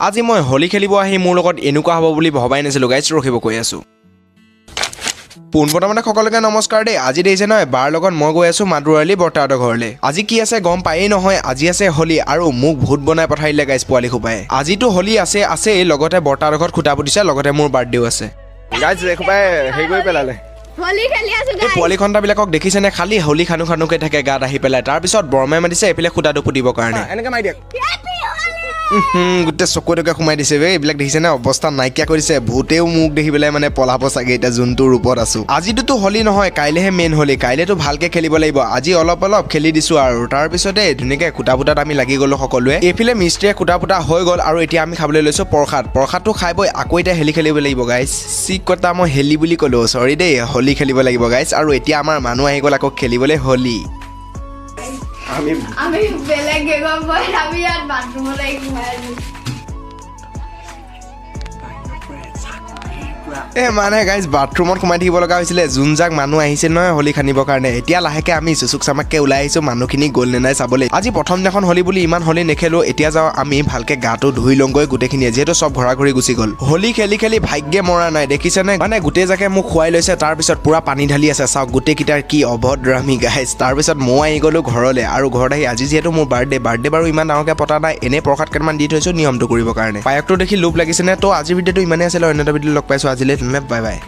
আজি মই হোলী খেলিব আহি মোৰ লগত এনেকুৱা হ'ব বুলি ভবাই নাছিলোঁ গাইজ। ৰখিব, কৈ আছোঁ। পোনপ্ৰথমতে সকলোকে নমস্কাৰ দেই। আজি দেখিছে নহয়, বাৰ লগত মই গৈ আছোঁ মাদুৰালি বৰ্তাহঁতৰ ঘৰলৈ। আজি কি আছে গম পায়েই নহয়? আজি আছে হোলী আৰু মোক ভূত বনাই পঠাই দিলে গাইজ পোৱালি সোপাই। আজিতো হোলী আছে আছেই, লগতে বৰ্তাহঁতৰ ঘৰত খুটা পুতিছে, লগতে মোৰ বাৰ্থডেও আছে। গাইজ, এসোপাই হেৰি কৰি পেলালে। হোলী খেলি আছো। এই পোৱালি ঘণ্টাবিলাকক দেখিছেনে? খালি হোলী খানো খানোকে থাকে গাত আহি পেলাই। তাৰপিছত বৰমাই মাতিছে এইফালে খুটাটো পুতিবৰ কাৰণে। এনেকে মাৰি দিয়ক। গোটেই চকুটোকে সোমাই দিছে বে। এইবিলাক দেখিছেনে? অৱস্থা নাইকিয়া কৰিছে। ভূতেও মোক দেখি পেলাই মানে পলাব চাগে এতিয়া যোনটো ৰূপত আছো। আজিতোতো হোলী নহয়, কাইলেহে মেইন হোলী। কাইলেতো ভালকে খেলিব লাগিব। আজি অলপ অলপ খেলি দিছো আৰু তাৰপিছতে ধুনীয়াকে খুটা ফুটাত আমি লাগি গ'লো সকলোৱে। এইফালে মিস্ত্ৰীয়ে খুটা ফুটা হৈ গ'ল আৰু এতিয়া আমি খাবলৈ লৈছো প্ৰসাদ। প্ৰসাদটো খাই বৈ আকৌ এতিয়া হেলি খেলিব লাগিব গাইজ। চি কটা, মই হেলি বুলি ক'লো, চৰি দেই। হোলী খেলিব লাগিব গাইজ। আৰু এতিয়া আমাৰ মানুহ আহি গ'ল আকৌ খেলিবলৈ হোলী। আমি আমি বেলেগ গেগৰ বয়, আমি ইয়াত বাথৰুমত আহি সোমাই আছো। এ মানে গাইজ, বাথৰুমত সোমাই থাকিব লগা হৈছিলে, যোনজাক মানুহ আহিছে নহয় হোলী খানিবৰ কাৰণে। এতিয়া লাহেকে আমি চুচুক চামাককে ওলাই আহিছো মানুহখিনি গ'ল নে নাই চাবলৈ। আজি প্ৰথম দিনাখন হোলী বুলি ইমান হোলী নেখেলো। এতিয়া যাওঁ আমি ভালকে গাটো ধুই লওঁগৈ গোটেইখিনিয়ে, যিহেতু চব ঘৰা ঘৰি গুচি গ'ল। হোলী খেলি খেলি ভাগ্যে মৰা নাই, দেখিছেনে? মানে গোটেই জাকে মোক খুৱাই লৈছে, তাৰপিছত পুৰা পানী ঢালি আছে। চাওক গোটেইকেইটাৰ কি অভদ্ৰামী গাইজ। তাৰপিছত ময়ো আহি গ'লো ঘৰলৈ আৰু ঘৰত আহি আজি যিহেতু মোৰ বাৰ্থডে, বাৰ্থডে বাৰু ইমান ডাঙৰকে পতা নাই, এনেই প্ৰসাদ কেইটামান দি থৈছোঁ নিয়মটো কৰিবৰ কাৰণে। পায়সটো দেখি লোভ লাগিছেনে? তো আজিৰ ভিডিঅ'টো ইমানেই আছিলে। অন্য এটা ভিডিঅ' লগ পাইছোঁ আজিলৈ, তেনেহ'লে বাই বাই।